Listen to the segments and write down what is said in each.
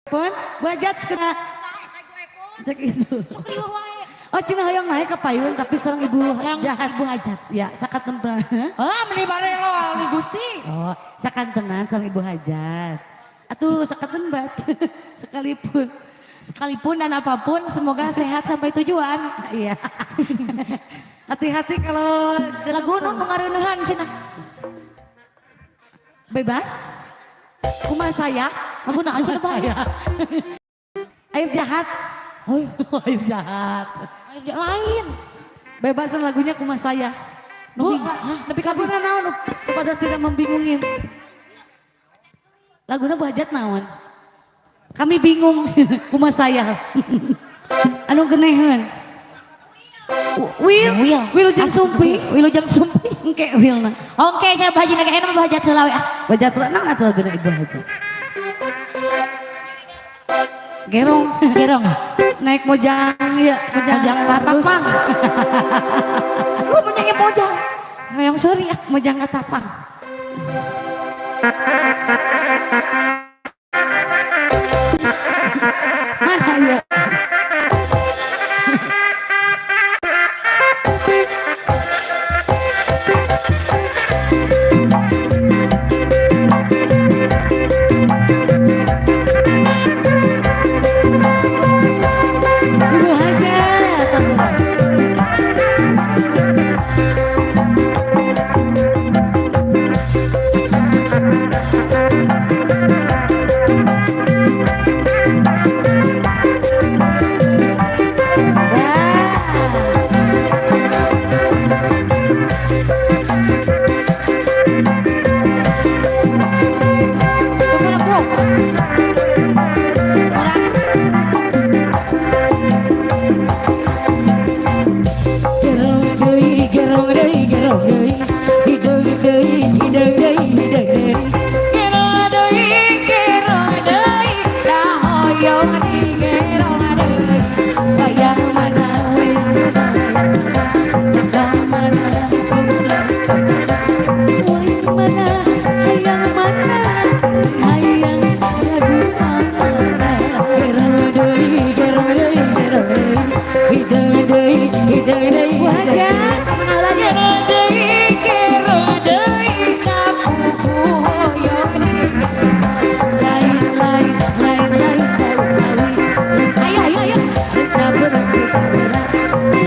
Pun, Bu Hajat kena cek itu. Oh, cenah hoyong naik ke payun tapi sareng Ibu Yang Jahat. Ibu Hajat. Ya, sakantenan. Ah, meni barelo li Gusti. Oh, sakantenan sareng Ibu Hajat. Atuh sakanten bat. Sekalipun. Sekalipun dan apapun, semoga sehat sampai tujuan. Iya. Hati-hati kalau ke Lagu nu ngareuneuhan cenah. Bebas. Kumaha saya? Lagu naon cenah, Pak? Saya. Air jahat. Oh, Air jahat. air lain. Bebasan lagunya kumaha saya. Bu, Nepi, hah, nepi ka laguna naon supaya tidak membingungin. Laguna Bu Hajat naon? Kami bingung kumaha saya. Anu geneheun. Wil, Wil. Wilujeng Sumping. Wilujeng Sumping. Engke Wilna. Oke, saya Bu Haji naga enak Bu Hajat heula we ah. Bu Hajat naon atuh laguna Ibu Hajat? Gerong. Gerong. Naik mojang ya, mojang, Mojang Katapang. Lu menyanyi mojang. Hoyong suri ah. Mojang Katapang. Mana ya? Ibu Hajat. Kemana Bu? Orang Gerong deui, gerong deui, gerong deui. Hideung deui, hideung deui, hideung deui. Gerong deui, gerong deui. Kahoyong digerong deui. Wayang mana we? Wayang mana? Wayang mana? Hayang mana? Hayang lagu mana? Gerong deui, gerong deui, gerong deui. Hideung deui, hideung deui. Bu Hajat, gerong deui, gerong deui. Sapuku hoyong lain, lain, lain, lain, lain, lain. Ayo, ayo, ayo.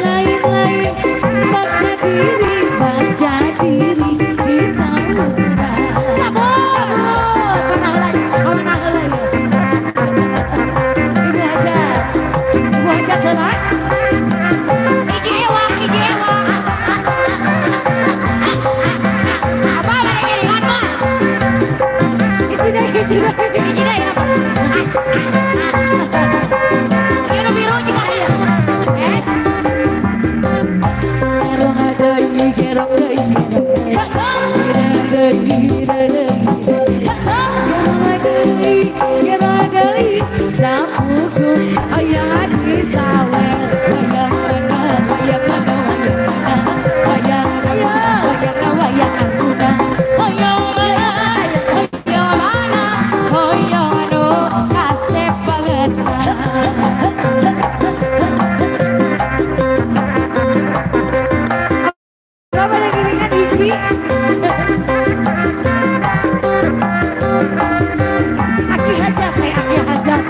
Lain, lain, baca diri, baca diri, kita udah. Sabun. Menang lagi, menang lagi. Ibu Hajat, Ibu Hajat heula. Hiji ewang, hiji ewang. Apa mana ngiringan mah? Hiji deui, hiji deui. Hiji deui apa? Ieu nu biru cika ieu. Eh, Gerong deui, gerong deui, gerong deui. Gerong deui, gerong deui. Gerong deui, gerong deui. Sapuku hayang disawer. Wayang mana, wayang mana, wayang mana. Wayang mana, wayang wayang Arjuna. Hoyong mana? Hoyong mana? Hoyong anu kasep banget. Berapa yang giringan hiji? Aki hajat, teh aki hajat.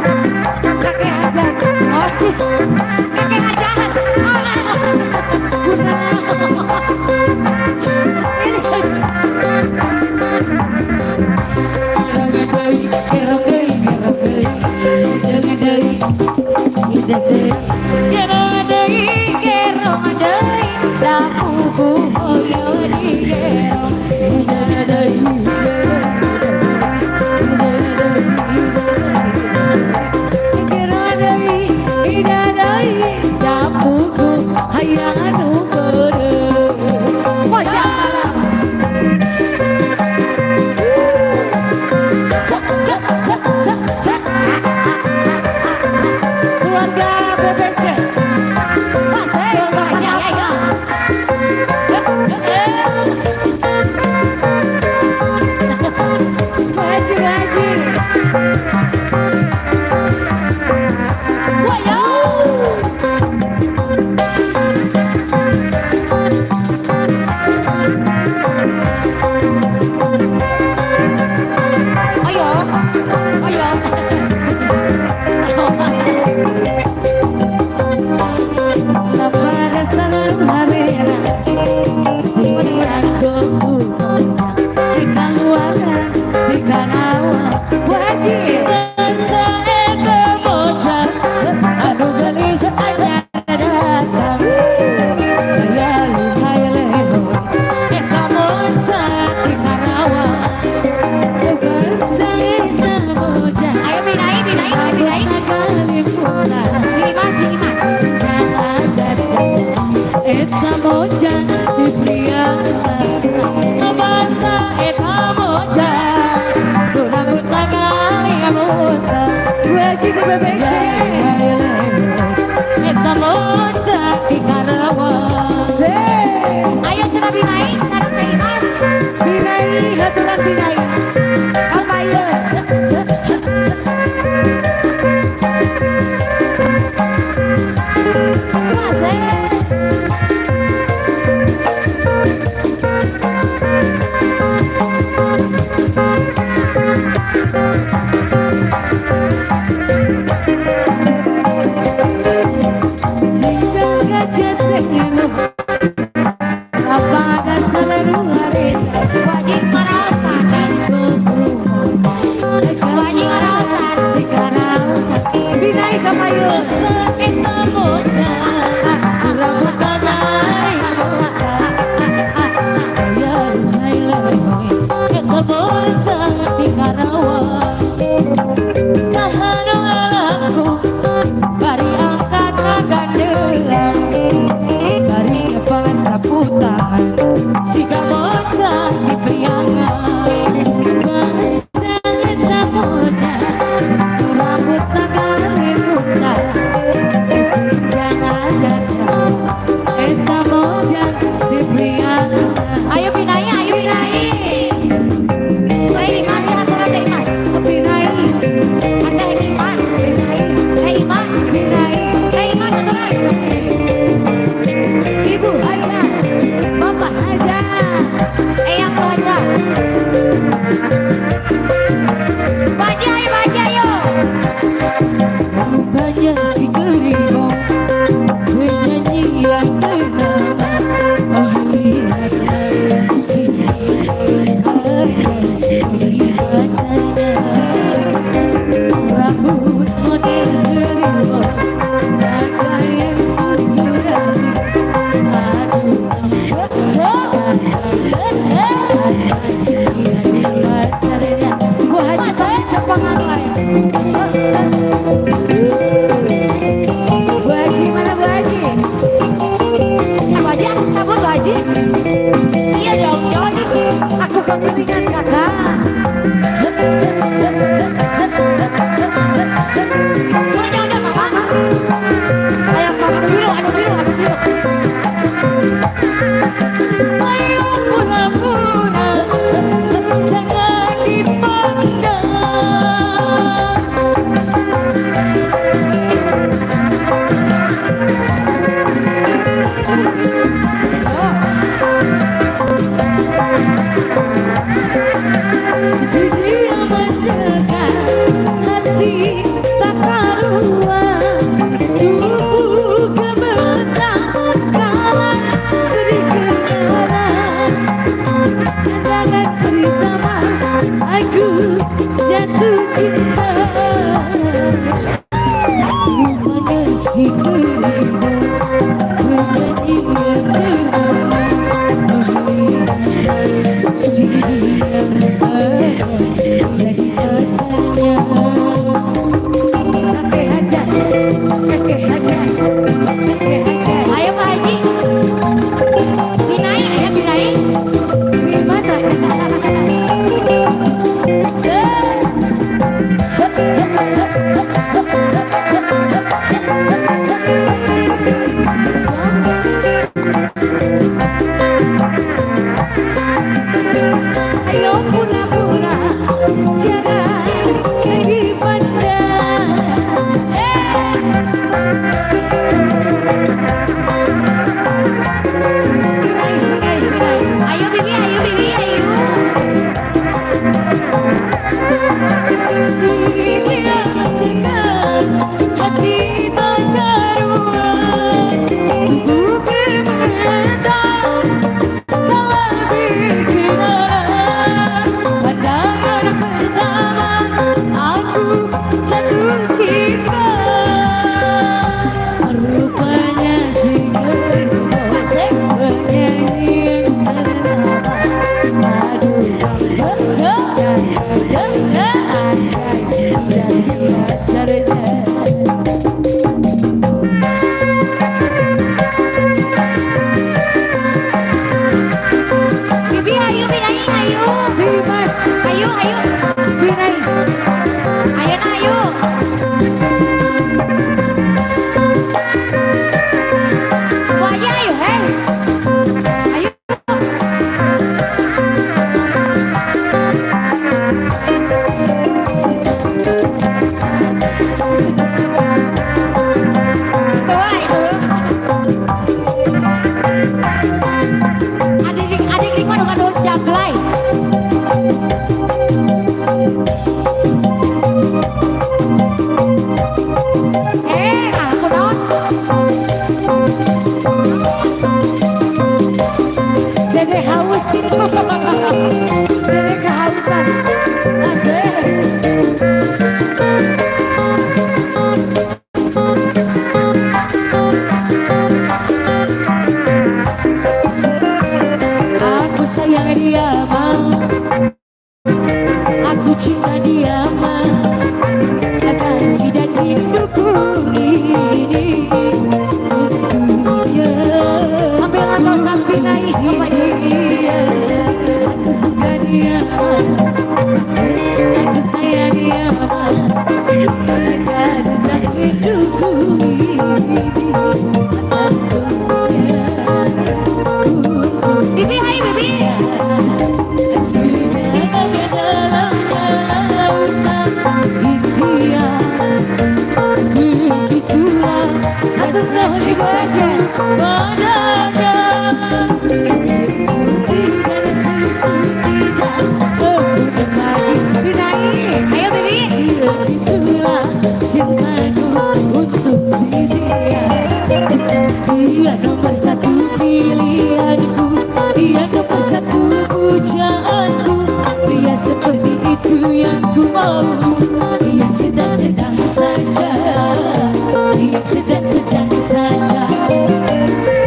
Kakek hajat. Oh, kakek hajat. Guna. Gerong deui, gerong deui, gerong deui. Hideung deui, hideung deui. Gerong deui, gerong deui, sapuku hoyong digerong. Hideung deui, gerong deui, hideung deui. Sapuku hayang anu beureum. Wajah malam. Cek, cek, cek, cek, cek. Keluarga BBC. Pasir, ya, ya, ya. Bu Haji, Bu Haji. Ayo Binai, Binai, Binai. Bini Mas, Bini Mas. Eta mojang di priangan, basa eta mojang, rambut kalimutan. Wajib BBC. Eta mojang di Karawang. Ayo sudah Binai, sekarang Teh Imas. Binai, haturan Binai. Apa ya? Mas, eh. Sinjang gajah tengeluh, apa dasar luareta. Bu Haji ngaraosan. Bu Haji ngaraosan. Binai kapayun. Eta mojang, rambut Eta mojang di Karawang. Sahanu alaku, bari angkat gandelan, bari ngepang sapu tangan, siga bocah di priangan. Bangsa eta bocah, rambut kalimutan, sinjang adat, eta bocah di priangan. Ayo Binai, ayo Binai. Teh Imas, haturan Teh Imas. Binai, Teh Imas. Binai, Teh Imas. Binai. Teh Imas haturan. Ibu Haja, Bapak Haja. Eyang Bu Haja. Bu Haji, ayo Bu Haji, ayo. Rupanya si kerimo penyanyi yang ternama. Oh lihatlah si ada rambut model kerimo, pakaian sungguh rapi. Aduh, Bu Haji saya cepangan lain. Bu Haji mana Bu Haji? Eh, Bu Haji, aku cabut Bu Haji. Iya dong, jangan dulu. Aku kepentingan kakak. Mulai jangan jangan mama. Ayam mama biru, anu biru, anu biru. Ayo pura-pura, jangan dipandang. Si dia mendekat, hati tak karuan, tubuh gemetar kala beri. Jangan pertama aku jatuh cinta. Rupanya si kerimo penyanyi yang ternama. Si dia jadi pacarnya. Kakek Haja, kakek Haja, kakek Haja. Ayo Pak Haji. Binai, ayo Binai. Masa. Se. Rinduku ini untuknya. Sambil ngatosan Binai, Bapak. Dia, aku suka dia, aku sayang dia. Gadis tak rinduku ini untuknya. Bibi, hai Bibi. Sudah ke dalam lautan India. Begitulah rasa cintaku padanya. Kasih putih dan susu tidak perlu lagi. Binai. Ayo Bibi. Begitulah cintaku untuk si dia. Dia nomor satu pilihanku, dia nomor satu pujaanku. Dia seperti itu yang ku mau. Dia sedang-sedang saja, dia sedang-sedang saja,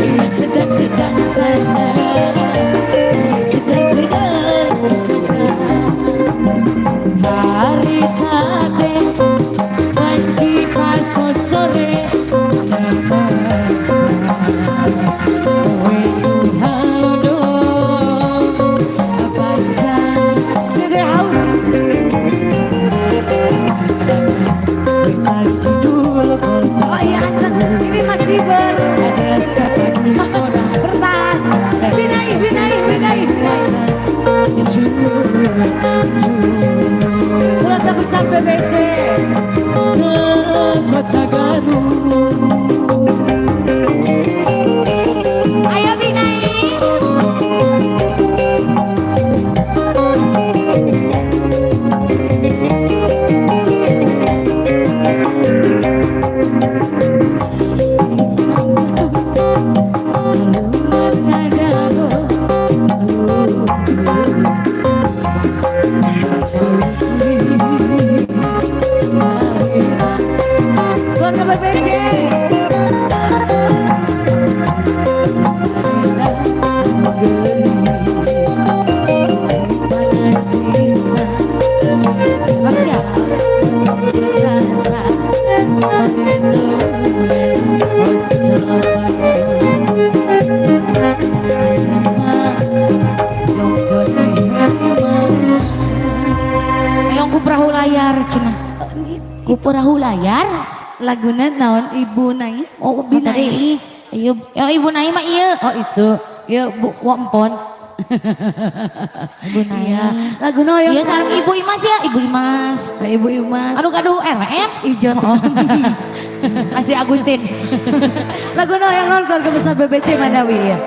dia sedang-sedang saja, dia sedang-sedang saja. Hari tate panci sore memaksa kowe halodo baca. Dede haus. Kidul. Oh iya, ini masih bertahan. Binai, Binai, Binai, Binai. Keluarga besar BBC ke Kota Garut. Ayo Binai. Keluarga BBC. Panas bisa. Masya. Rasa pengetahuan ojo. Agama Ayo ku perahu layar cenah. Ku perahu layar. Laguna naon, Ibu Nai? Oh, Binai. tadi iya, ya Ibu Nai mah iya. Oh itu. Ya Bu Wampon. Ibu Nai. Iya. Laguna yang Iya sareng Ibu Imas ya, Ibu Imas. Ibu Imas. Aduh gaduh RM. Ijon. Asli Agustin. Laguna yang non keluarga besar BBC Madawi ya.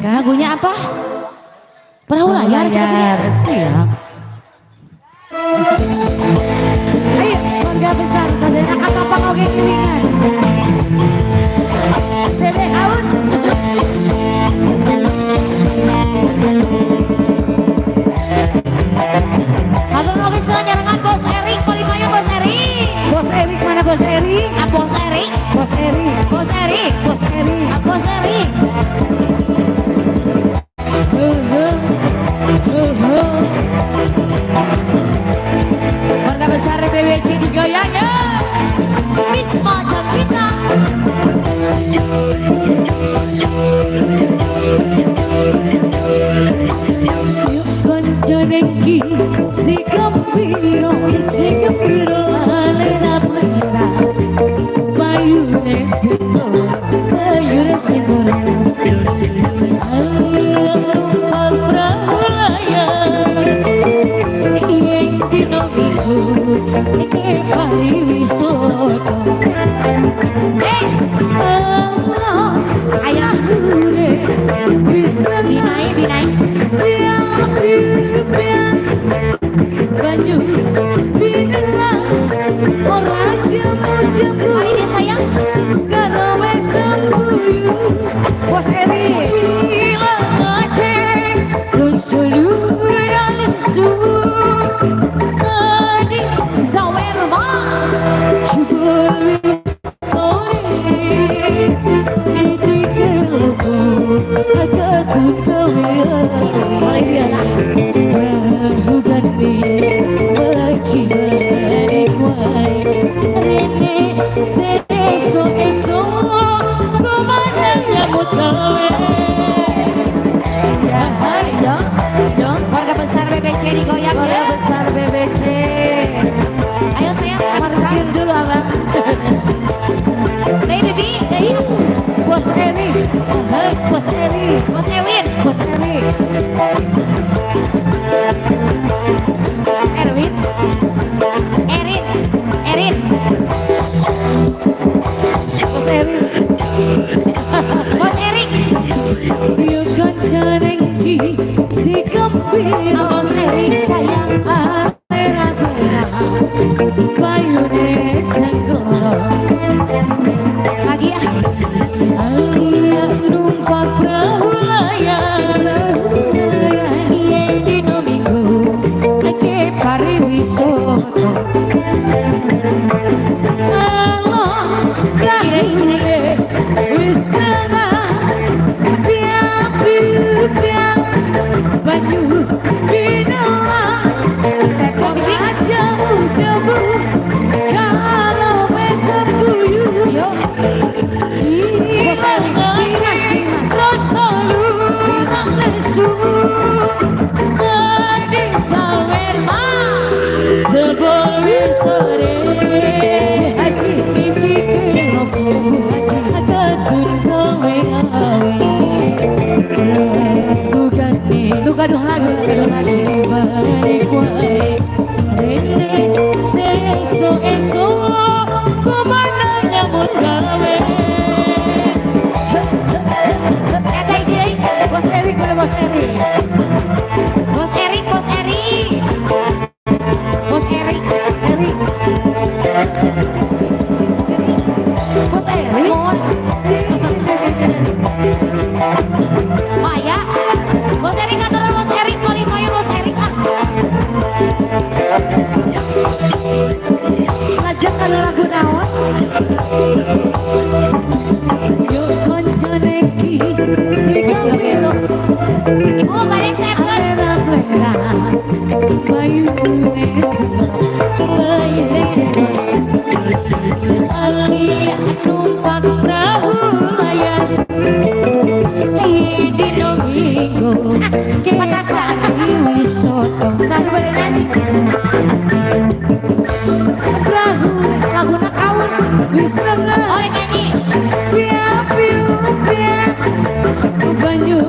Lagunya apa? Perahu layar cenah. Layar. Siap. Ayo, keluarga besar sadayana katapang oge ngiringan. Dede haus. Hatur oge nyarengan Bos Erik, Palimayan Bos Erik. Bos Erik mana Bos Erik? Ah, Bos Erik, Bos Erik. Bos Erik, Bos Erik. Ah, Bos Erik. Hehe. Hehe. Keluarga besar BBC di Gayanya. Bisma Janvita. Yuk koncone iki si kepiro, si kepiro alena pera payune sito, payune sito perahu layar yen dino iku ke pariwisata. Eh, Allah. Ayo. Bisa. Binai, Binai. Banyu binelang ora jemu-jemu. Kali ini sayang. Karo wes sembuyu. Bos Erik. Ilangake rusulur alim su adi. Sawer Mas. Jebul wis sore niti keloko akatun kawean. Boleh dia lah. Perahu kami wajib menikmati. Parkir dulu, Abang. Deui, Bibi, deui. Bos Eri. Hei, Bos Eri. Bos Ewin. Bos Eri. Erwin. Erin. Erin. Bos Eri. Bos Erik. Yuk kancane iki si kempiro. Bos Erik sayang. Alera payune segoro. Lagi ah. Alia numpak perahu layar. Yen dino Minggu ke pariwisata. Alon prahune wis tengah piak-piak banyu pinelang. Sekon, Bibi. Jemu-jemu kalau besok guyu. Yo. Bos Erik, Dimas, Dimas. Rasa lunang lesu. Mandi sawer mas. Jebol wisore. Haji mimpi kelopo. Katun gawe awe. Lagu ganti. Lu gaduh lagu, gaduh lagu. Balik wae. Rene seso eso kumana nyambut gawe. Eta hiji deui. Bos Erik, boleh Bos Erik. Bos Erik, Bos Erik. Bos Erik. Erik. Bos Erik. Mohon. Oh ya. Bos Erik aturan Bos Erik paling mayu Bos Erik ah. Ngajak kana lagu naon? Yo koncone ki si gembira. Ibu balik sekon. Alera plera bayune segoro bayune segoro. Alia numpak perahu layar dino Minggu ke pariwisata. Saru bade nyanyi. Perahu laguna kaul wis tengah. Oh, rek nyanyi. Piak piak banyu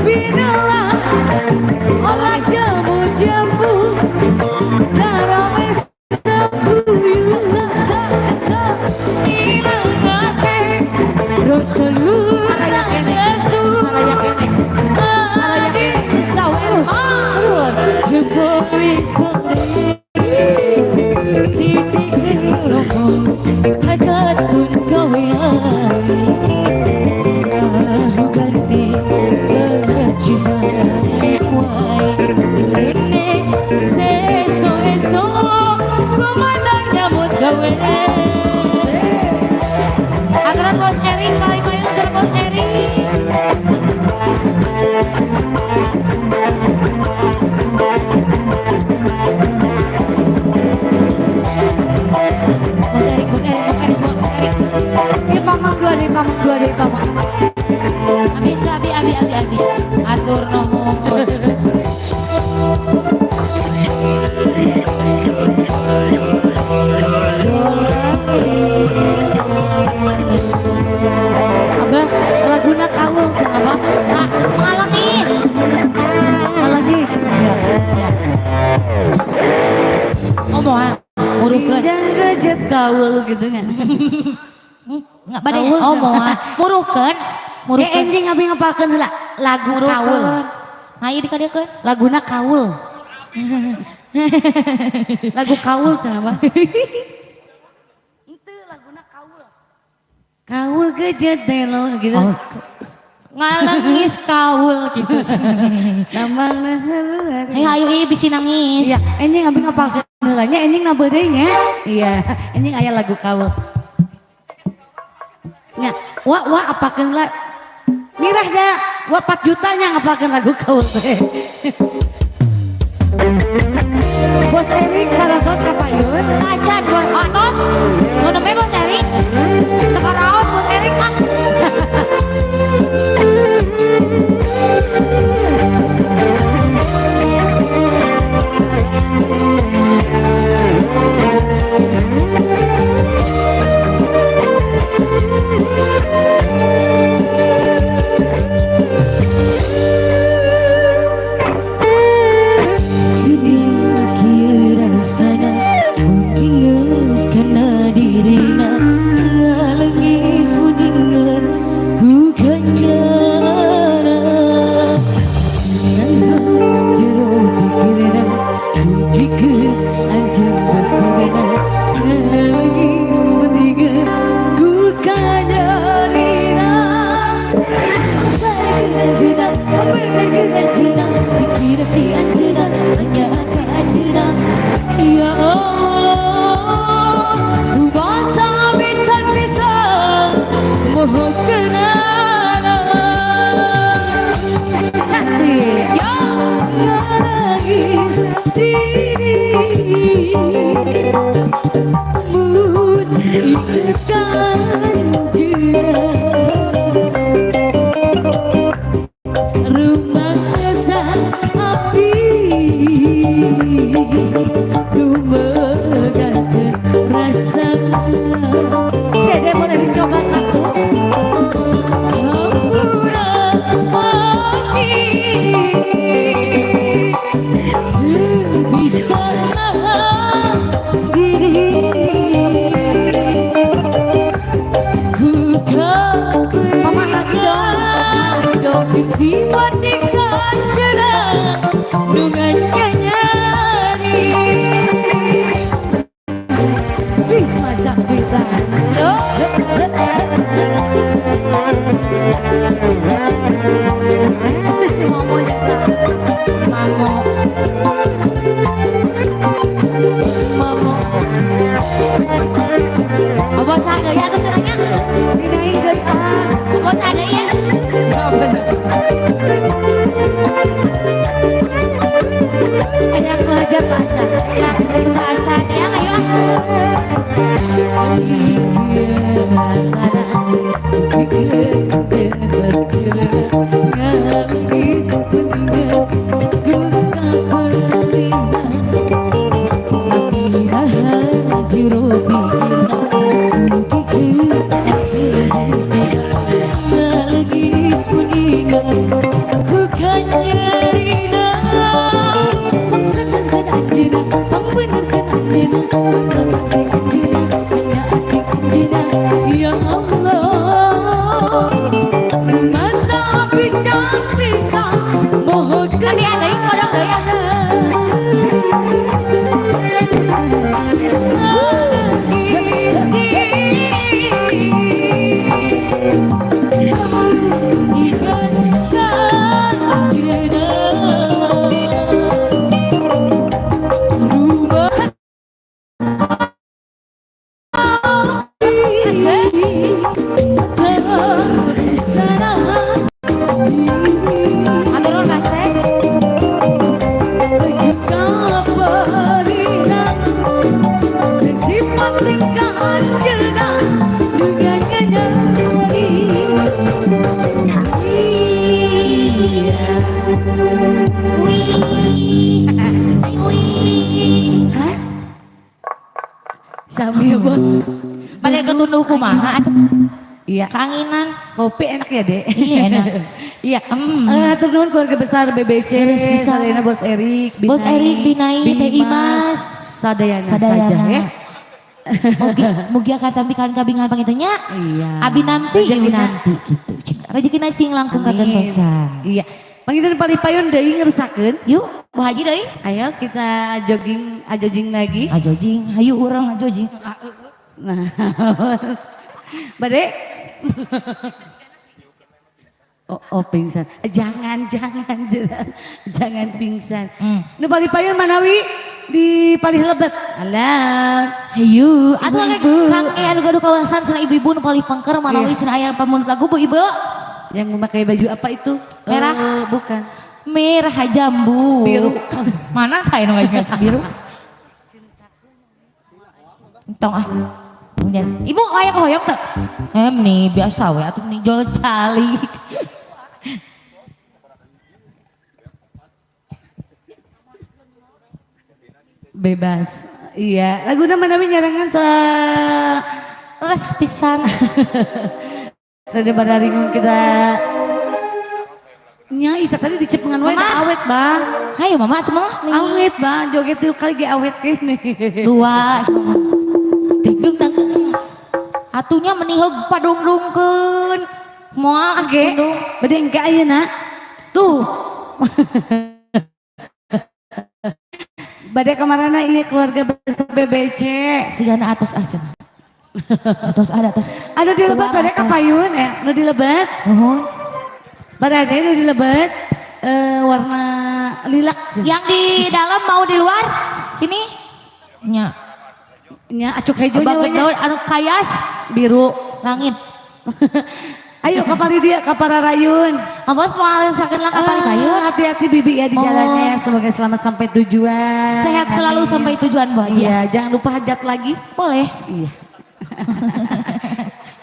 pinelang ora jemu-jemu karo wis sembuyu. Ilangake rasa lunang lesu. Araya kene. Sawer. Terus jebol wisore titik lopo katun gawe ae ganti kecimbang wae rene seso eso kumandang nyambut gawe. Aturan Bos Erik paling mayu sur Bos Erik. Bos Erik, Bos Erik, Bos Erik, Bos Erik. Ini pamang dua deh, pamang dua deh, pamang. Abi, abi, abi, abi, abi. Atur nuhun. Abah, laguna kaul kenapa? Nah, mengalengis. Ngalengis. Siap. Siap. Oh, moal. Murukeun. Jangan gejet kaul gitu kan. Enggak bade Kaul oh sama. moal. Murukeun. Eh Murukeun. enjing abi ngapalkeun heula lagu kaul. Hayu dikadeukeun. Laguna kaul. Lagu kaul cenah mah. Henteu laguna kaul. Kaul gejet telo gitu. Oh. Ngalengis kaul gitu. Namang seru. Hayu hayu ieu bisi nangis. Iya, enjing abi ngapalkeun heula nya enjing nambah deui nya. Iya, enjing aya lagu kaul. Nya, wa wa apakeun lah. Mirah nya, wa 4 juta nya ngapalkeun lagu kaul teh. Bos Erik parantos kapayun. Kacan bos atos. Nu nembe Bos Erik. Teu karaos Bos Erik ah. Ikan anjeunna rumangsa abdi dumegakeun rasana. Dede boleh dicoba satu. Hampura abdi bisa nahan diri ku. Mama lagi dong. Lagi dong. Sifat anjeunna nu nyanyari Bisma Cakbita. Yo. Si Momo ya. Mamo. Mamo. Apa saha ya atuh senangnya? Dinai deui ah. Apa saha ya? Aya nu hajat acan. Ya, sudah acan ya, ayo ah. Rasana pikeun ngalih kuningan ku kaperina jero pikirna pikeun nalgis kuningan ku kanyarina maksakeun anjeunna pangbenerkeun anjeunna pangkabakti anjeunna nyaati anjeunna. Ya Allah, masa abdi can bisa mohon. Tapi ada yang kodok deui ah. Nangis di ikan anjeunna rumah bisa nahan diri. Hatur nuhun kasep. Kaparina sifat tingkah anjeunna dengan nyanyari. Iya. Wih. Ay, wih. Hah? Sami ya, Bang. Pada ketunduh kumaha atuh? Iya. Keanginan. Kopi enak ya, Dek? Iya, enak. Iya. Hmm. Eh, hatur nuhun keluarga besar BBC, Terus bisa. Sadayana Bos Erik, Bos Erik, Binai, Teh Imas. Sadayana, Sadayana. saja ya. Mugi mugi katampi kalian kabingan panginten nya. Iya. Abi nampi ibu Rezekina. nampi gitu. Rezekina sing langkung Amin. kagentosan. Iya. Panginten palih payun deui ngersakeun. Yuk, Bu Haji deui. Ayo kita jogging, ajojing lagi. Ajojing, hayu urang ajojing. Nah, Bade. Oh, oh pingsan. Jangan, jangan, jangan, jangan pingsan. Nu palih payun manawi di palih lebet. Alah. Hayu, atuh Ibu-ibu. Kang anu gaduh kawasan cenah ibu-ibu nu palih pengker manawi Iya. cenah aya pamunut lagu Bu Ibu. Yang memakai baju apa itu? Merah. Eh, bukan. Merah jambu. Biru. Mana tah nu ngajak biru? Entong ah. Tong jangan. Ibu aya hoyong teu? Em nih biasa we atuh nih jol calik. Bebas. Iya, laguna manawi nyarengan sa Leres pisan. Rada bararingung kita. Nya, ita tadi dicepengan wae Mama. da awet, Bang. Hayu mama atuh mama nih. Awet, Bang. Joget tilu kali ge awet kene. Dua. Dingdung dang. Atunya meni heug padungdungkeun. Moal ah Oke. pundung. Bade engke ayeuna. Tuh. Bade kamarana ieu keluarga besar BBC. Sigana atos asuna. Atos ada atos. Anu di lebet Keluar bade atos. kapayun ya, nu di lebet. Nuhun. Bade nu di lebet warna lilac. Yang di dalam mau di luar? Sini. Nya. Nya acuk hejo nya Abang we nya. daun anu kayas Biru. langit. Ayo kapari dia kapararayun. Abos mau sakeun lah kapal payun. Hati-hati bibi ya di Mohon. jalannya ya. Semoga selamat sampai tujuan. Sehat selalu Amin. sampai tujuan Bu Haji. Iya, jangan lupa hajat lagi. Boleh. Iya.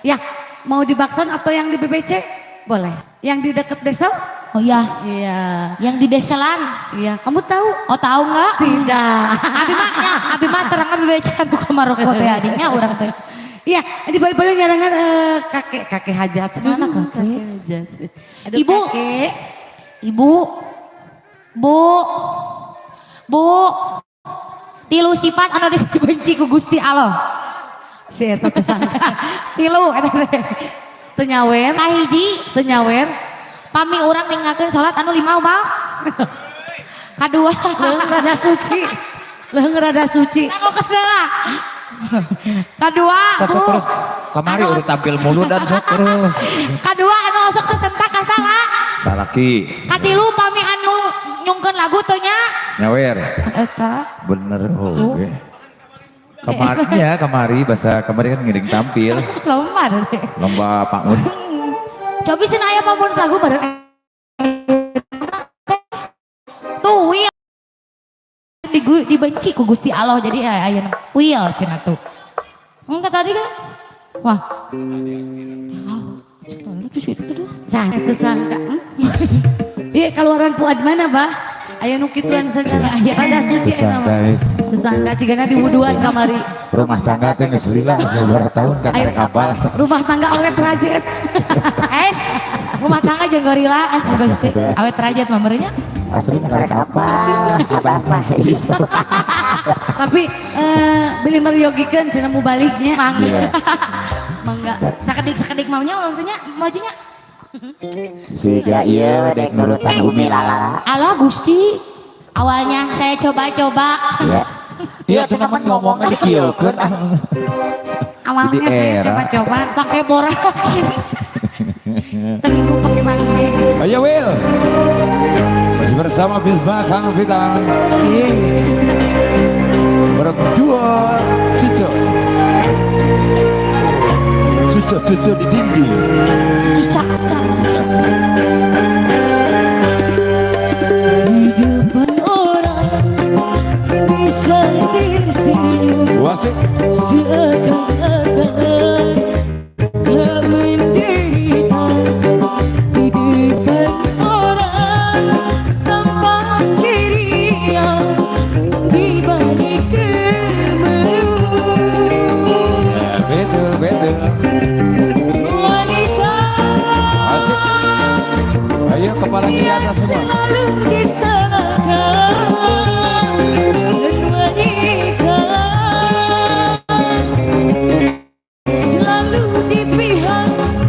Ya, mau di Bakson atau yang di BBC? Boleh. Yang di dekat desa? Oh iya, Iya. yang di Deselan. Iya, kamu tahu? Oh tahu nggak? Tidak. Abi mah nya, abi mah terang abi becan buka maroko teh adiknya urang teh. Iya, di bayu-bayu nyarangan kakek kakek hajat. Mana kakek? Hajat. Aduh, Ibu. kakek. Ibu. Bu. Bu. Tilu sifat anu dibenci ku Gusti Allah. Si eta teh sangka. Tilu eta teh. Teu nyawer, Kahiji, teu nyawer. Pami urang ninggalkeun salat anu lima bang. Kadua. Leuheung rada suci. Leuheung rada suci. Tanggung kendala. Kadua, Sok Bu. sok terus kamari Anu udah tampil mulu dan sok terus. Kadua anu osok sesentak kasalah. Salaki Katilu pami anu nyungkeun lagu teu nya. nyawer. Eta. Bener oke. Kemari ya kemari bahasa kemari kan ngiring tampil Lomba deh. lomba Pak Mun. Cobi cenah aya pamun lagu bareng. Tuh wil dibenci ku Gusti Allah jadi aya wil cenah tuh. Enggak tadi kan? Wah. Oh, Sah, teu sangka. Iya, keluaran Fuad mana, Bah? Aya nu kituan segala. Rada suci eta mah. Santai. Teu sangka cigana di wuduan kamari. Rumah tangga teh geus lila geus beberapa tahun kan Ayo, karek apal. Rumah tangga awet rajet. Es, rumah tangga jeung gorila ah Gusti. Awet rajat mah meureunnya. Asli karek apal. Apa Tapi beli meryogikeun cenah mu baliknya. Mangga. Iya. Mangga. Sakedik-sakedik maunya urang teh nya majunya. Siga ieu dek nurutan Umi Lala. Alah Gusti. Awalnya saya coba-coba. Iya. Iya tuh namun ngomongnya dikieukeun ah. Awalnya Di saya era. coba-coba Pakai borak. tengku pakai mangke. Ayo Will. Masih bersama Bisma Sang Vita. Berdua Cucu. Cucu cucu di dinding. Cicak cicak. Di depan orang bisa tersenyum Wasik. seakan-akan tak menderita. Di depan orang tampak ceria di balik kemeruh. Ya, betul betul. Wanita Asik. Ayo kepalanya di atas semua. selalu disalahkan dan wanita selalu di pihak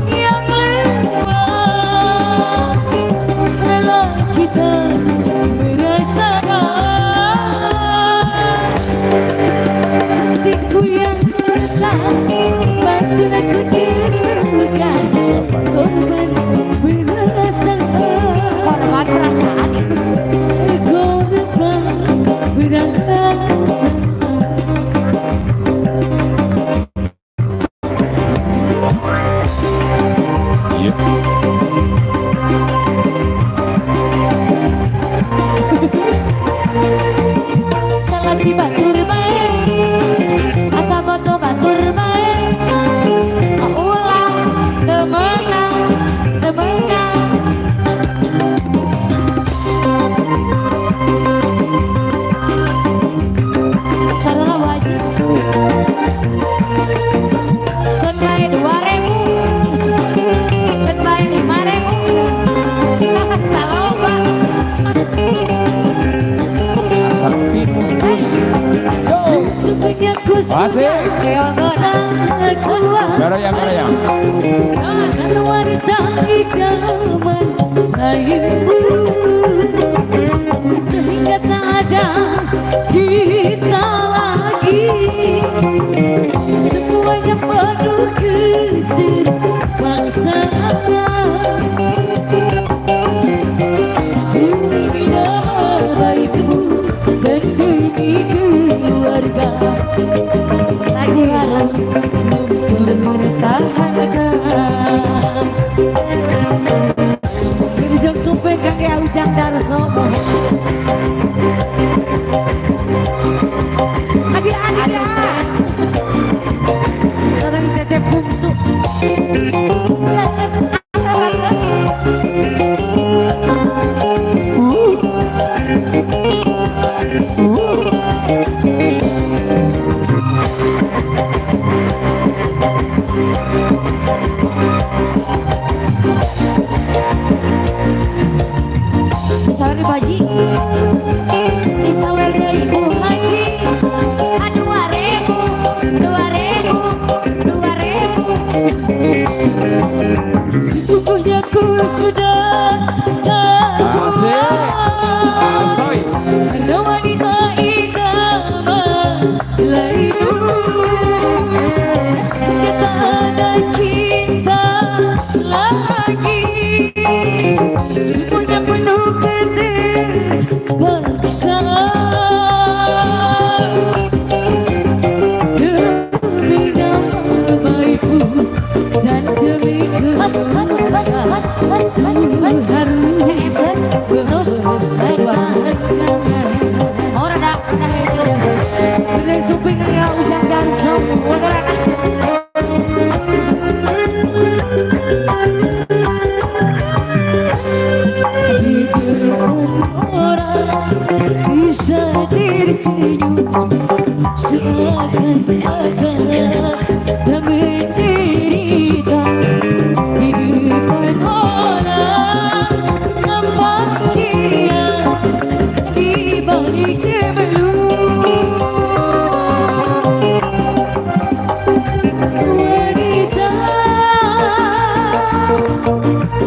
yang lemah. Rela kita merasakan hatiku yang retak, bantu aku diluka, korban perasaan. Korban perasaan ya Gusti. Korban perasaan. Iya. Salaki batur bae atau boto batur bae, ulah temenang temenang. Sarua Bu Haji. Keun bae 2000. Keun bae 5000. Saloba. Asal pinus. Yo. Supaya ku Asik. Keolkeun. sudah kuat. Goyang goyang. Kan wanita idaman lain sehingga tak ada cinta lagi, semuanya penuh keterpaksaan demi nama baikmu dan demi keluarga. Lagi harus mempertahankan. Ujang sumping kakek Ujang Darso. Adik adik. Sawer di Haji. Disawer deui ku Haji. 2000, 2000, 2000. Sesungguhnya ku sudah tak Asik. kuat Asoy. karena wanita idaman lainmu. Sehingga tak ada cinta lagi, semuanya penuh keterpaksaan. Demi nama baikmu dan demi Mas, mas, mas, mas, mas, mas, mas. harus CM terus 2000. Oh, rada rada hejo. Dari suping ya Ujang Darso. Rada rada sih. Di depan orang bisa tersenyum seakan-akan tak menderita. Di depan orang nampak ceria, di balik kemelut wanita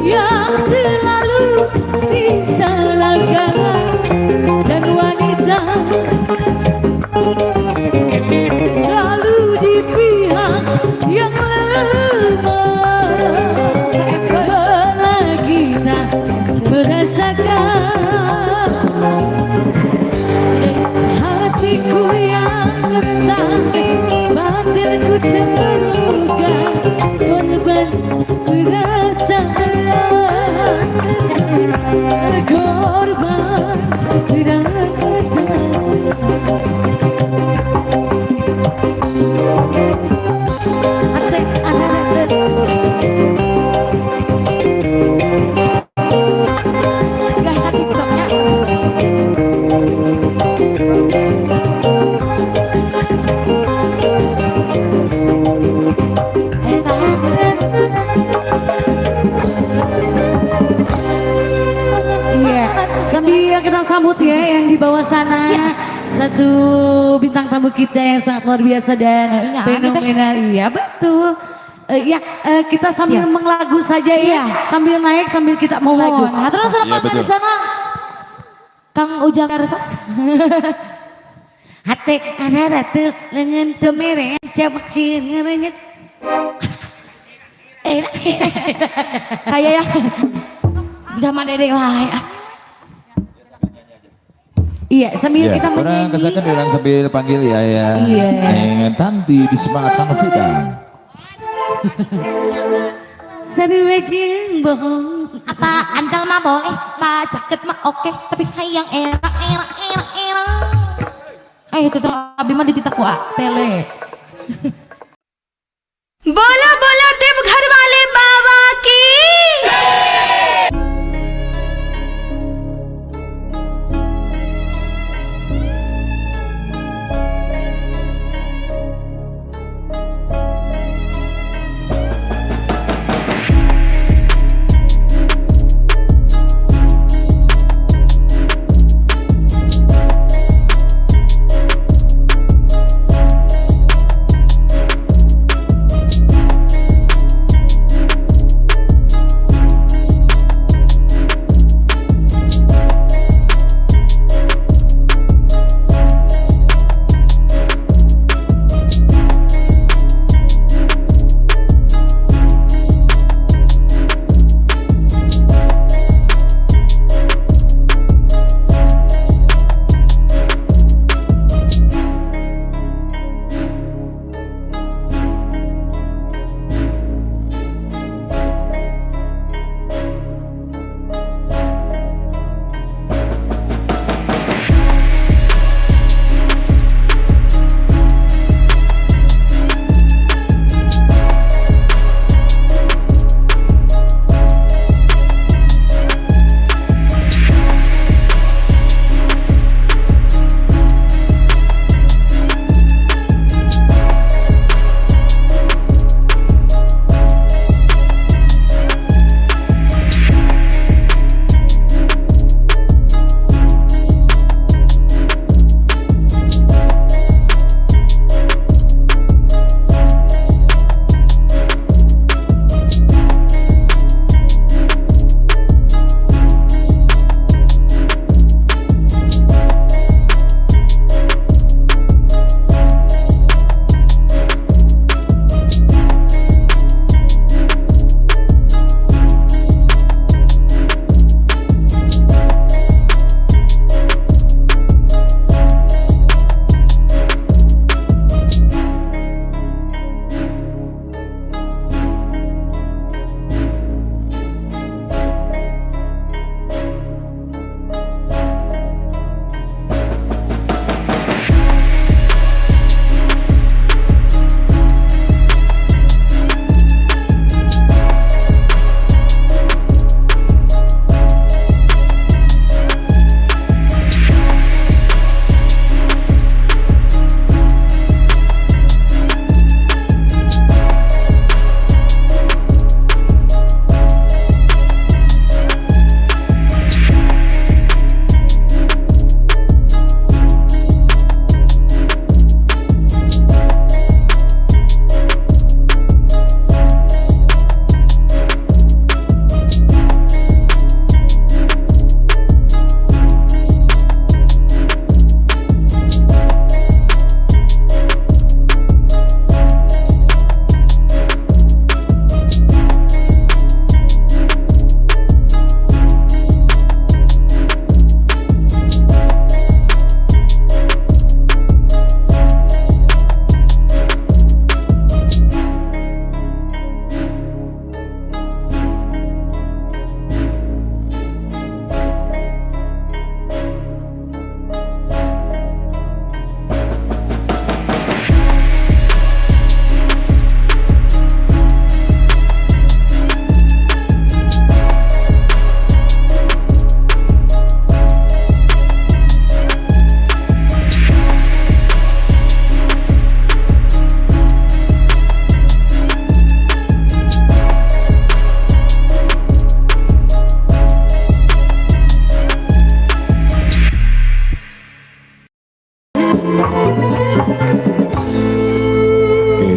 yang selalu disalahkan dan wanita selalu di pihak yang lemah. Bila kita merasakan hatiku yang rentan, batinku terluka, korban perasaan, korban perasaan. Ate, ararate. Segala TikToknya. Ayo saya. Iya, sambil kita sambut ya yang di bawah sana. Siap. Satu bintang tamu kita yang sangat luar biasa dan Iya, fenomenal. Iya, betul. Ya, kita sambil Siap. menglagu saja ya. Iya. Sambil naik sambil kita mau lagu. Mohon. Hatur nuhun Iya, Kang betul. sana. Kang Ujang Karsa. Hate ararate lengan temere cabak sieun. Eh, kayak ya. Jika mah dede wae. Ah. Iya, sambil Ya, kita orang menyanyi. kesakan orang sambil panggil ya ya. Iya. Neng Tanti di Semangat Sama Vita. Sarua jeung bohong. Apa antal mah boleh, pak jaket mah oke, tapi hayang era era era era. Eh itu tuh abi mah dititak ku ah, tele. बोला बोला देवघर वाले बाबा की।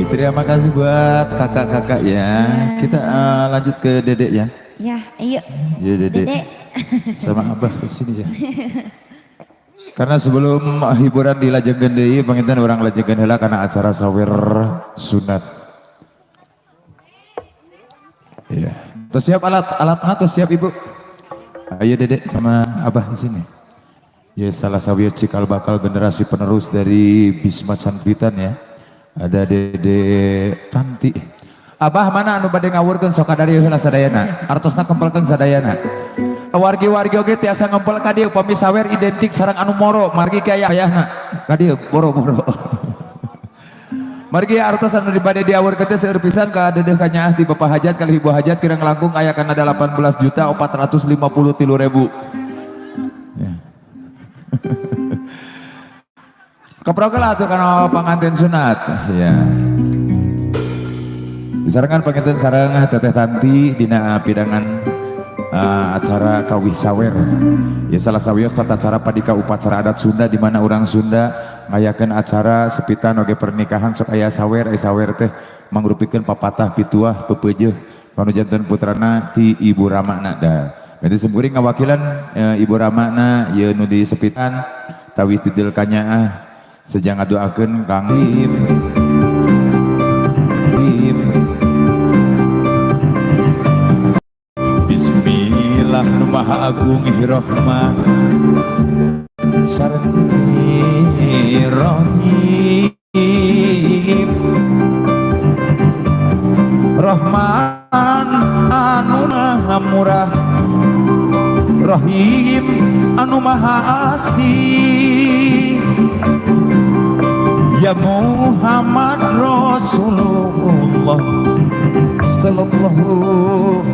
Terima kasih buat kakak-kakak ya. Kita lanjut ke Dedek ya. Ya, ayo. Ya Dedek. Dedek. Sama Abah ke sini ya. Karena sebelum hiburan dilajengkeun deui, panginten urang lajengkeun heula karena acara sawer sunat. Iya. Terus siap alat alatnya, terus siap, Ibu. Ayo, Dedek sama Abah di sini. Ya, salah satu cikal bakal generasi penerus dari Bisma Canpitan ya. Ada Dede Tanti. Abah mana anu bade ngawurkeun, sok kadarieu heula sadayana. Artosna kempelkeun sadayana. Wargi-wargi oge tiasa ngempel ka dieu, upami sawer identik sareng anu moro, margi ka ayahna. Ka dieu boro-boro. Margi artos anu dibade diawurkeun teh seueur pisan ka dedeuh ka nyaah ti Bapak Hajat kalih Ibu Hajat, kirang langkung aya kana 18 juta 453 ribu. Ya. Keprok lah tuh kana pangantin sunat. Ya. Disarengan pangantin sareng Teteh Tanti dina pidangan acara kawih sawer. Ya, salah sawios tata cara padika upacara adat Sunda di mana orang Sunda ngayakeun acara sepitan oge pernikahan sok aya sawer, aya sawer teh mangrupikeun papatah pituah pepeujeuh panu janten putrana ti Ibu Ramana da. Berarti simkuring ngawakilan Ibu Ramana ieu nu di sepitan tawis didil kanyaah sejang ngadoakeun Kang Im. Im. Bismillah nu maha agung Rahman sareng Rahim, Rahman anu maha murah, Rahim anu maha asih. Ya Muhammad Rasulullah sallallahu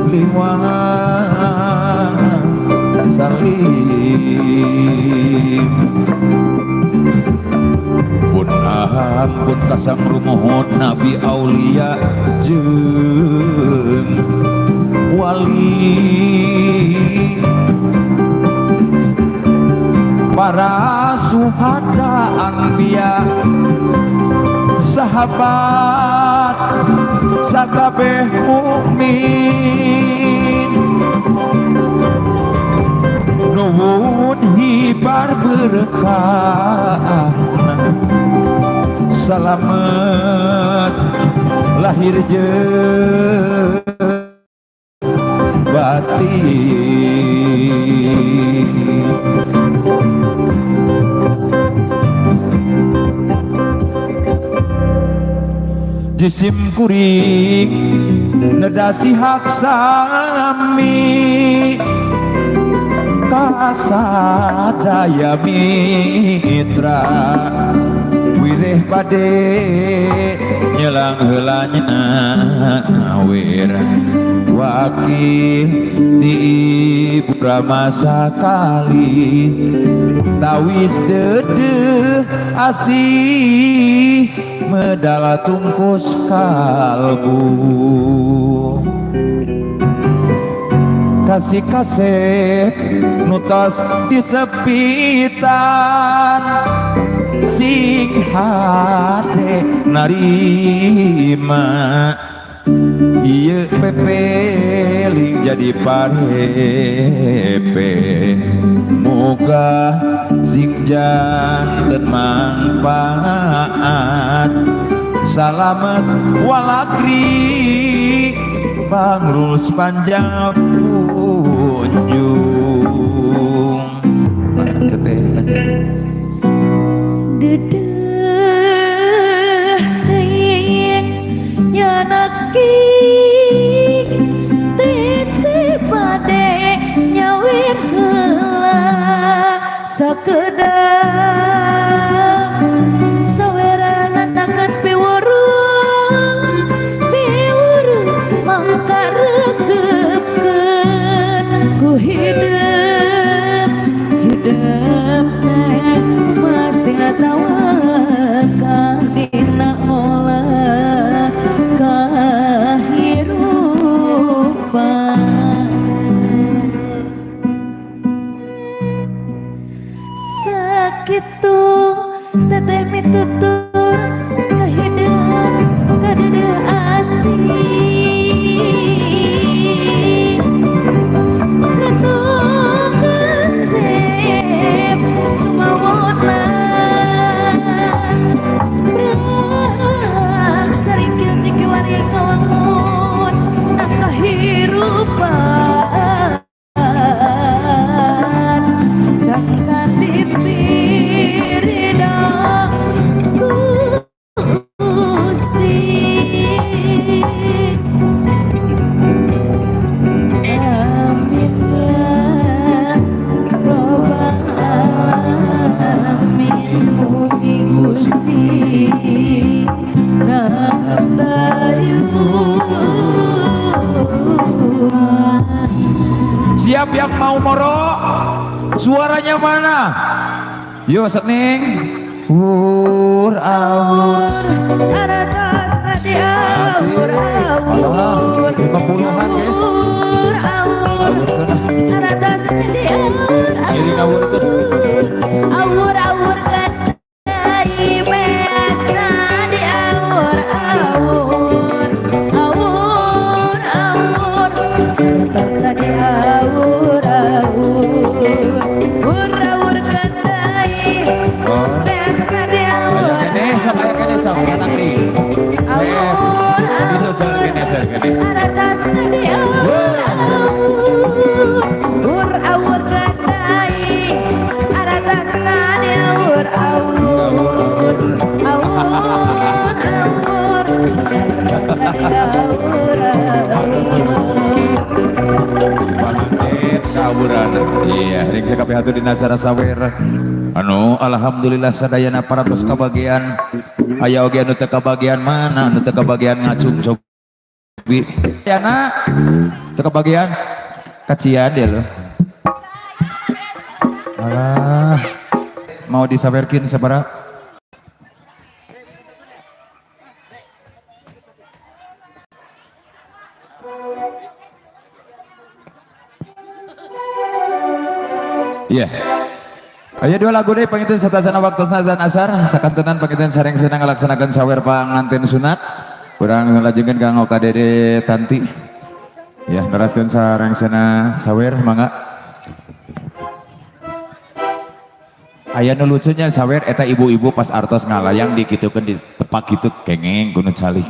alaihi wasallam. Pun ampun kasang rumuhun Nabi Aulia jeung wali, para suhada, anbiya, sahabat, sakabeh mukmin. Nuwun hibar berkah, salamet lahir jeung batin. Jisim kuring nedasi hak sami kasadaya mitra, wireh bade nyelang heula nyawer wakil ti Ibu Rama sakali tawis dedeh asih medala tungkus kalbu, kasih kasih nutos disepitan, sing hate narima ieu pepeling jadi parepe, muga sing janten manfaat, salamet walakri bangrul sepanjang punjung. Teteh lanjut. Dedeh teuing nyanaki teteh bade nyawir heula sakedap sawerana takeun piwuruh piwuruh mangka reukeukeun ku hidup hidup teh masih tawakal dina olah kahirupan. Sakitu teteh mitutur kahidup. Yang mau moro? Suaranya mana? Yo sening. Ur awur. Aratos tadi Asik. awur Alah, awur. 50-an guys. Awur awur. Awur teh. Aratos tadi awur Ngiring awur teh. awur. Awur kadai besna di awur awur. Awur awur. Aratos tadi awur awur. Awur awur kadai Oh. besna di Aya awur. keneh sok, aya keneh sok, nanti. Awur Itu seur awur. keneh, seur keneh. Aratas di awur awur. Awur awur kadai aratas di awur awur. Awur awur. Aratas di awur awur. Panganten kawuran. Iya, ring sakabeh hatur dina acara sawer. Anu alhamdulillah sadayana parantos kabagian. Aya oge anu teu kabagian mana, anu teu kabagian ngacung cobi. Yana teu kabagian kacian dia loh. Alah, mau disawerkin sabaraha? Iya. Aya dua lagu deh panginten satacana waktosna azan asar sakantenan panginten sareng senang ngalaksanakeun sawer panganten sunat. Urang lajengkeun Kang Oka Dede Tanti. Ya, neraskeun sareng sena sawer mangga. Aya nu lucunya sawer eta ibu-ibu pas artos ngalayang dikitukeun ditepak kitu kengeng kudu calik.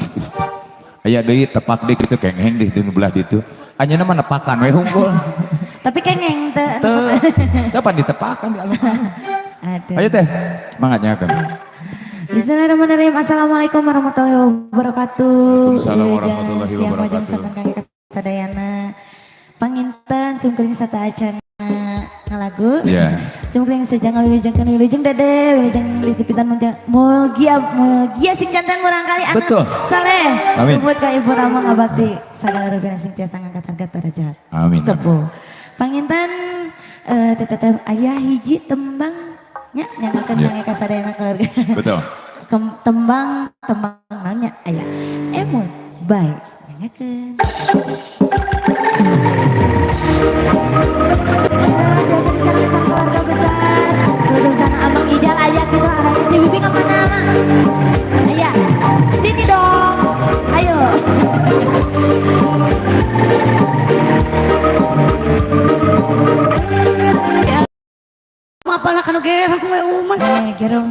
Aya deui tepak deui kitu kengeng di nu belah ditu. Anjeunna mah nepakan we hungkul. Tapi kengeng teu. Teu, teu pan ditepakan di alun-alun. Aduh. Ayo teh, mangga nyakeun. Bismillahirrahmanirrahim. Assalamualaikum warahmatullahi wabarakatuh. Waalaikumsalam warahmatullahi Siang wabarakatuh. wajeng sonten kangge kasadayana. Panginten simkuring sateuacan ngalagu. Iya. Simkuring sejang ngawilujengkeun wilujeng dede, wilujeng disipitan mugia mugia sing janten murangkali anak Betul. saleh. Amin. Luput ka Ibu Rama ngabakti sagala rupina sing tiasa ngangkat-angkat darajat. Amin. Sepuh. Panginten teteh ayah hiji tembang nya nyangakeun Iya. kangge kasadayana keluarga. Betul. Tembang tembang nanya aya emut bae nyangakeun. Biasa disareng keluarga besar, keluarga besar Abang Ijal ayah gitu arahnya si Bibi kemana? Ayah, sini dong, ayo. Apalah kanu gerong we umat. Eh, gerong.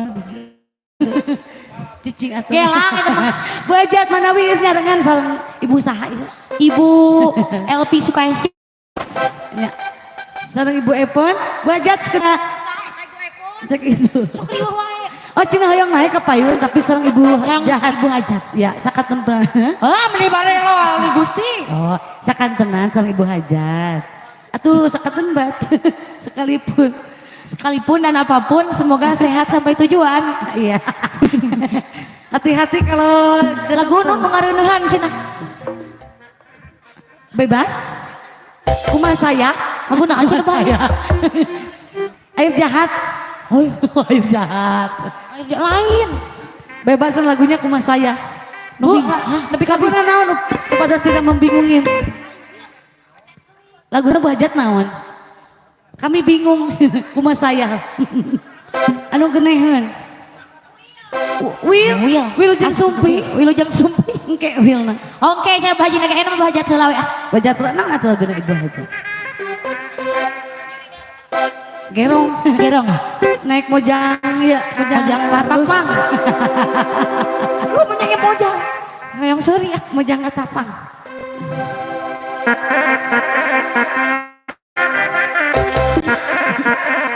Cicing atuh. Gelang eta mah. Bu Hajat manawi ieu nyarengan sareng ibu saha ieu? Ibu LP Sukaisi. Nya. Sareng Ibu Epon, Bu Hajat kena cek itu. Riweuh wae. Oh cenah hoyong naik ke payun tapi sareng Ibu Yang Jahat. Ibu Hajat. Ya, sakantenan. Ah, meni bare lo ali Gusti. Oh, sakantenan sareng Ibu Hajat. Atuh sakanten bat. Sekalipun. Sekalipun dan apapun, semoga sehat sampai tujuan. Iya. Hati-hati kalau Lagu nu ngareuneuhan cenah. Bebas. Kumaha saya? Lagu naon cenah Kumaha bae? saya? Air jahat. Oh, Air jahat. air lain. Bebasan lagunya kumaha saya. Bu, Nepi, hah, nepi ka laguna naon supaya tidak membingungin. Laguna Bu Hajat naon? Kami bingung kumaha saya. Anu geneheun. Wil, Wil. Wilujeng Sumpi. Wilujeng Sumpi. Engke Wilna. Oke, cenah Bu Haji naga enak Bu Hajat heula we ah. Bu Hajat naon atuh laguna Ibu Hajat? Gerong. Gerong. Naik mojang ya, mojang, Mojang Katapang. Lu menyanyi mojang. Hoyong seuri ah. Mojang Katapang.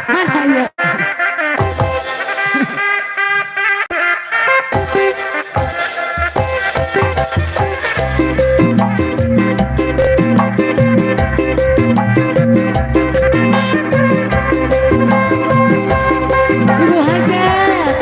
Mana ya? Ibu Hajat.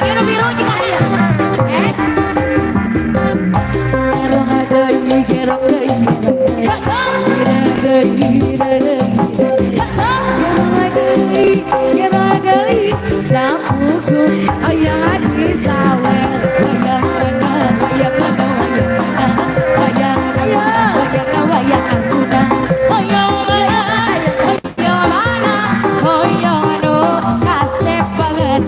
Ieu nu biru jika ieu. Eh, Gerong deui, gerong deui, gerong deui, deui. Gerong deui, gerong deui, sapuku hayang disawer. Wayang mana, wayang mana, wayang mana, wayang mana, wayang wayang Arjuna. Hoyong mana, hoyong mana, hoyong anu kasep banget.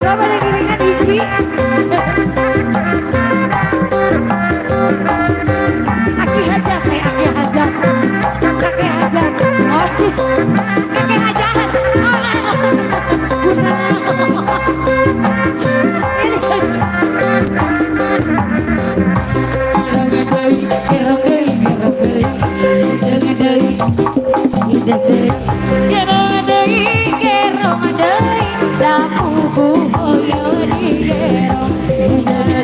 Coba ada giringan hiji. Aki hajat, teh aki hajat. Kakek hajat. Oh, yes. Kakek hajahan. Guna. Gerong deui, gerong deui, gerong deui, deui deui, deui. Gerong deui, gerong deui, sapuku hoyong digerong.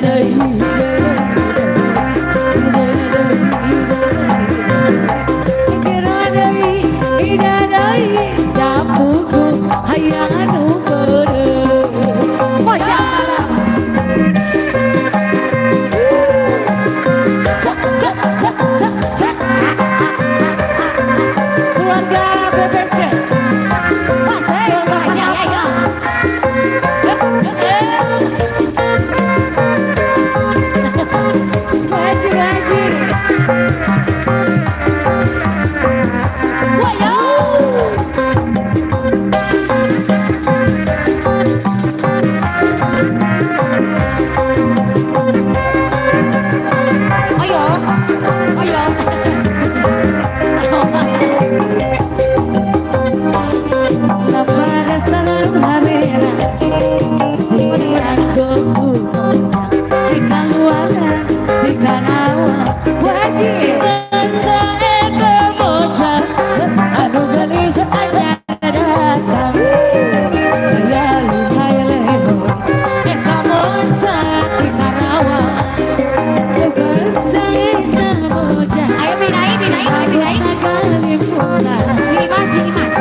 Deui, gerong deui, ida deui, sapuku hayang anu beureum. Hoyong mana? Cek, cek, cek, cek, cek. Keluarga BBC. Masih, aja, ya, ya. Bu Haji, Bu Haji. Hoyong. Hoyong, hoyong. Pada salam harera, di di kaluaran, di Karawang. Bu Haji. Saeta bocah, anu gelis anyar datang. Lalu hayaleho, eta bocah di Karawang. Saeta bocah, Ayo binai, binai, ayo binai. kaliputan. Wiki Mas, Wiki Mas.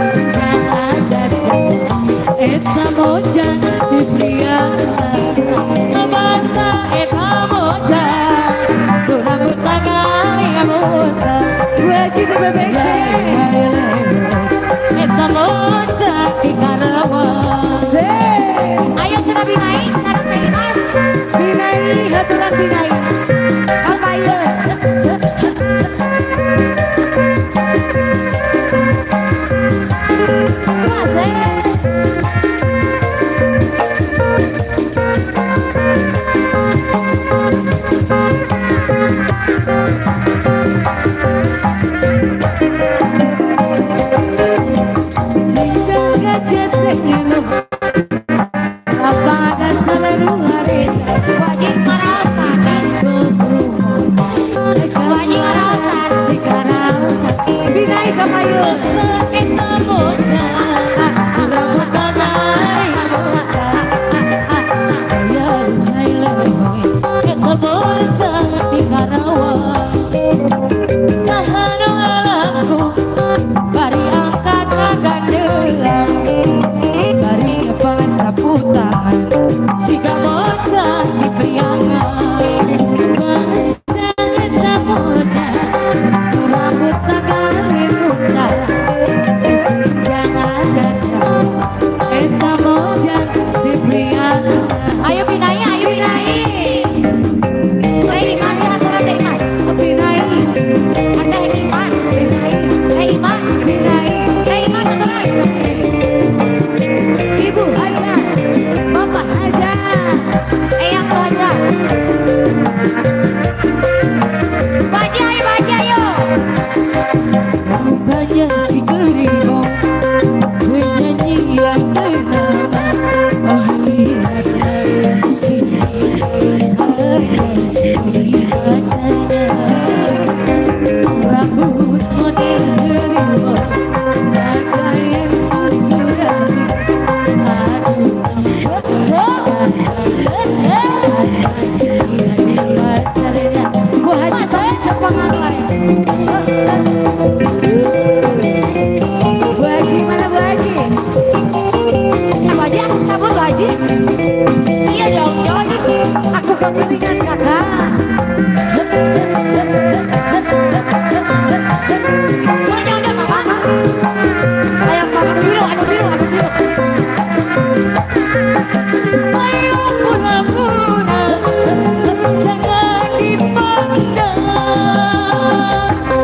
Eta bocah di pria, bahasa eta bocah, rambut tangan buta. Bu Haji di BBC. Eta bocah di Karawang. Ayo sudah binai, sareng Teh Imas. Binai, haturan binai. Apa ya? Masih. Sing jaga cetek ngeluh, apa ada selalu hareta. Wajib maraosan. Aku kepentingan kakak.